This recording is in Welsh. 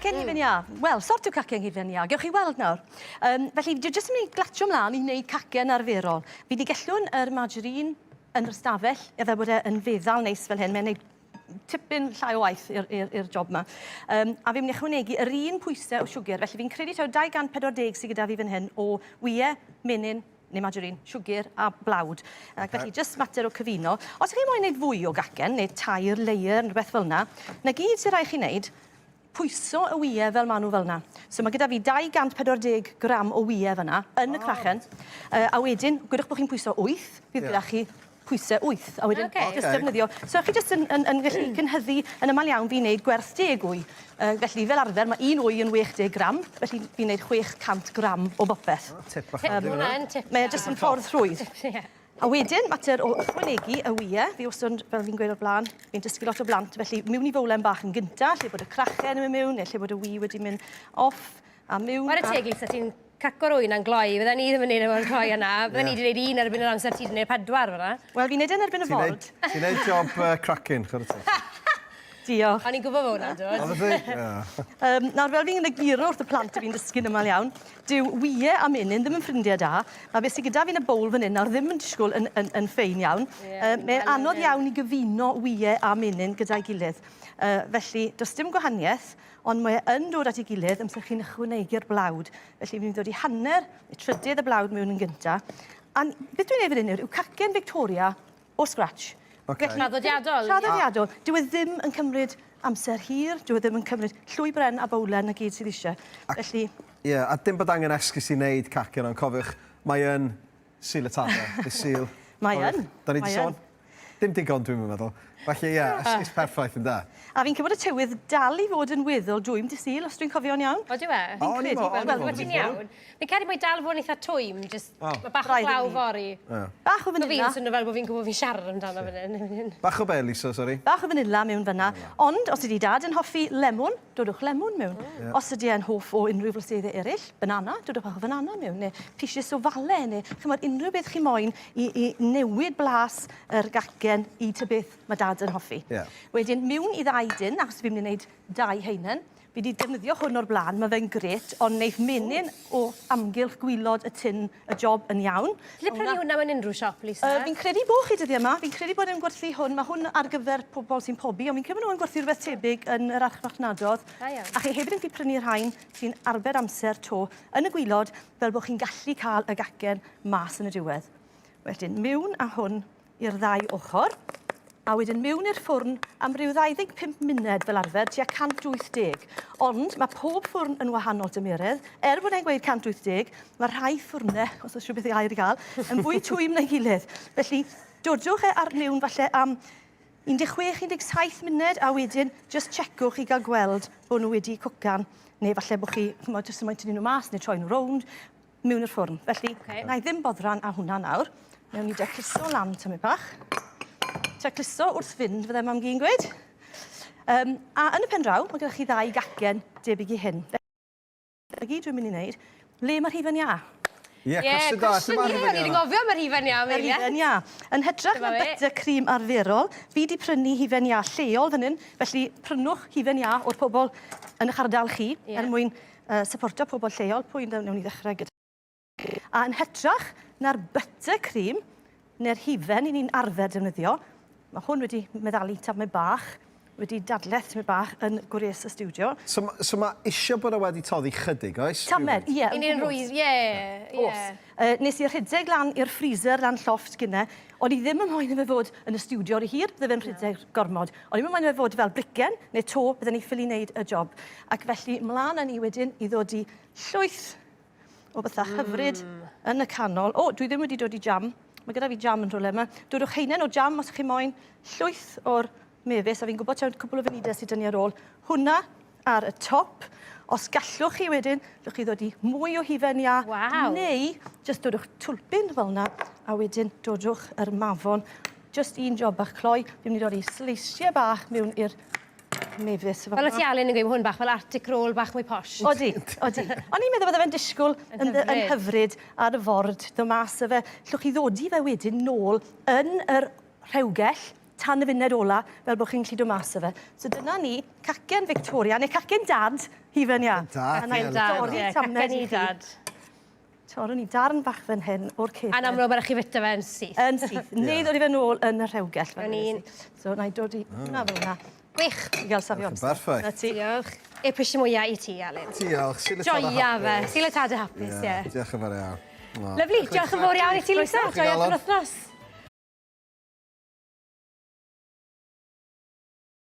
Cacen hufen iâ. Wel, sort o cacen hufen iâ. Gewch chi weld nawr. Um, felly, dwi jyst yn mynd i glatio mlaen i wneud cacen arferol. Fi wedi gellwn yr margarine yn yr ystafell, efo bod e yn feddal neis fel hyn. Mae'n gwneud tipyn llai o waith i'r job yma. Um, a fi'n mynd i ychwanegu yr un pwysau o siwgr. Felly fi'n credu taw 240 sydd gyda fi fan hyn o wyau, menyn, neu margarine, siwgr a blawd. Ac felly jyst mater o cyfuno. Os ych chi moyn gwneud fwy o gacen, neu tair layer, neu rhywbeth fel yna, na gyd sy'n rhaid chi wneud, pwyso y wyau fel maen nhw fel yna. So mae gyda fi 240 gram o wyau fyna yn y crachen. Uh, a wedyn, gwydwch bod chi'n pwyso 8, bydd yeah. gyda chi pwysau 8. A wedyn okay. just defnyddio. So chi jyst yn, yn, yn gallu cynhyddu yn aml iawn fi'n neud gwerth deg wy. Uh, felly fel arfer mae un wy yn 60 gram, felly fi'n neud 600 gram o bopeth. Oh, tip bach um, Hwnna'n tip. Mae e jyst yn ffordd rhwydd. A wedyn, mater o ychwanegu y wyau, fi wastad, fel fi'n gweud o'r blaen, fi'n dysgu lot o blant, felly mewn i fowlen bach yn gynta, lle bod y crachen yn mynd mewn, neu lle bod y wy wedi mynd off, a mewn... Ware teg, Lisa, ti'n caco'r wy 'na'n gloi. Fydden ni ddim yn neud e mor gloi â 'na. Fydden ni 'di neud un erbyn yr amser ti 'di neud pedwar fan'na. Wel, fi'n neud e yn erbyn y ford. Ti'n neud job uh, cracking, chwarae teg. Diolch. O'n i'n gwybod bod hwnna'n dod. Oedd ti? Ie. Um, nawr, fel fi'n egluro wrth y plant y fi'n dysgu'n yma iawn, dyw wyau a menyn ddim yn ffrindiau da. Mae beth sydd gyda fi'n y bowl fan hyn nawr ddim yn disgwyl yn, yn, yn ffein iawn. Yeah, um, Mae'n anodd iawn i gyfuno wyau a menyn gyda'i gilydd. Uh, felly, does dim gwahaniaeth. Ond mae e yn dod at ei gilydd amser chi'n ychwanegu'r blawd. Felly fi'n mynd i ddod i hanner, neu trydydd y blawd mewn yn gynta. A beth dwi'n ei fan hyn yw cacen Victoria o scratch. Okay. Felly, Traddodiadol. Traddodiadol. Dyw e ddim yn cymryd amser hir, dyw e ddim yn cymryd llwy bren a bowlen na gyd sydd eisiau. Felly... Ie, yeah, a dim bod angen esgus i wneud cacen, ond cofiwch, mae yn Sul y Tadau, dydd Sul. Mae yn. Da ni 'di sôn. Dim digon, dwi'm yn meddwl. Felly, ie, esgus perffaith, ynde? A fi'n credu bod y tywydd dal i fod yn weddol dwym dydd Sul, os dwi'n cofio'n iawn. Odyw e? O, o'n i'n meddwl, o'n i'n meddwl. Wel, ti'n iawn. Fi'n credu mae dal fod yn eitha twym, jyst mae bach o glaw fory. Bach o fanila. Fi'n swnio fel bod fi'n gwybod fi'n siarad amdano fan hyn. Bach o be, Lisa, sori? Bach o fanila mewn fan'na. Ond, os ydi dad yn hoffi lemwn, dodwch lemwn mewn. Os ydi e'n hoff o unrhyw flyseidde eraill, banana, dodwch bach o fanana mewn, neu pishys o fale, neu chimod, unrhyw beth chi moyn i, i newid blas yr gacen i ta beth mae dad yn hoffi. Yeah. Wedyn, mewn i ddau dyn, achos fi'n mynd i wneud dau haenen, fi wedi defnyddio hwn o'r blaen, mae fe'n gret, ond wneith menyn o amgylch gwylod y tin y job yn iawn. Lle prynu hwnna mewn unrhyw siop, Lisa? Uh, fi'n credu bod chi dyddiau yma, fi'n credu bod e'n gwerthu hwn, mae hwn ar gyfer pobl sy'n pobi, ond fi'n credu bod nhw'n gwerthu rhywbeth tebyg yn yr archfarchnadodd. Da iawn. A chi hefyd yn gallu prynu rhain sy'n arbed amser to yn y gwylod, fel bod chi'n gallu cael y gacen mas yn y diwedd. Wedyn, miwn â hwn i'r ddau ochr, a wedyn miwn i'r ffwrn am ryw 25 munud fel arfer, tua 180. Ond mae pob ffwrn yn wahanol dymeredd. Er bod e'n gweud 180, mae rhai ffwrnau, os oes rhywbeth i air i gael, yn fwy twym na'i gilydd. Felly, dodwch e ar miwn falle am 16-17 munud, a wedyn jyst checwch i gael gweld bod nhw wedi cwcan, neu falle bod chi, chymod, jyst yn moyn tynnu nhw mas neu troi nhw rownd mewn i'r ffwrn. Felly, okay. na i ddim boddran â hwnna nawr. Newn ni dacluso lan tymed bach. Tacluso wrth fynd, fydde mam gi'n gweud. Um, a yn y pen draw, mae gennych chi ddau gacen debyg i hyn. Felly, gyd dwi'n mynd i wneud, le mae'r hufen iâ? Ie, yeah, cwestiwn da. Cwestiwn, ie, o'n i'n gofio am yr hufen iâ. Yr hufen iâ. Yn hytrach na butter cream arferol, fi di prynu hufen iâ lleol fan hyn, felly prynwch hufen iâ o'r pobl yn eich ardal chi, yeah. er mwyn uh, supporto pobl lleol. Pwy wnawn ni ddechrau gyda? A yn hytrach na'r butter cream neu'r hufen i ni'n arfer defnyddio, mae hwn wedi meddalu tamed bach, wedi dadleth tamed bach yn gwres y stiwdio. So, so mae eisiau bod e wedi toddi chydig, oes? Tamed, ie. I ni'n rwydd, ie, ie. Uh, nes i rhedeg lan i'r freezer lan llofft gynne. O'n i ddim yn moyn i fe fod yn y stiwdio rhy hir, bydde fe'n rhedeg gormod. O'n i'm yn moyn i fe fod fel bricen neu to, bydden ni ffili wneud y job. Ac felly, mlaen â ni wedyn i ddod i llwyth o bethau hyfryd yn y canol. O, dwi ddim wedi dod i jam. Mae gyda fi jam yn rhywle yma. Dodwch heinen o jam os ych chi moyn. Llwyth o'r mefus, a fi'n gwybod taw cwpl o funudau sydd 'da ni ar ôl. Hwnna ar y top. Os gallwch chi wedyn, llwch chi ddod i mwy o hufen iâ. Waw. Neu jyst dodwch twlpyn fel yna, a wedyn dodwch yr mafon. Just un job bach cloi. Fi'n mynd i dod i sleisiau bach mewn i'r mefus. Fel o ti Alun yn gweud, mae hwn bach fel Arctic roll bach mwy posh. Odi, odi. O'n i'n meddwl bydde fe'n disgwyl yn, yn hyfryd ar y ford, dod mas â fe. Llwch chi ddodi fe wedyn nôl yn yr rhewgell. tan y funed ola, fel bod chi'n gallu dod mas o fe. So dyna ni, cacen Victoria, neu cacen dad, hufen iâ. Dad, A ie, dorri Ie, tamed cacen i i chi. dad. Torwn ni darn bach fan hyn o'r cefn. A'n amlwg, mae rhaid chi fita fe'n syth. Yn syth. Neu ddod i fe nôl yn y rhewgell. fel Yn wedes un. i. So, na i dod i hwnna fel hwnna. Gwych. I gael safio Yn amser. berffaith. Na ti. Diolch. E pwysio mwyaf i ti, Alun. Diolch. Sul y Tadau Joia fe. Hapus. Sul y Tadau Hapus, ie. Diolch yn fawr iawn. Lyfli, diolch yn fawr iawn i ti, Lisa. Diolch i Joia galon. penwythnos.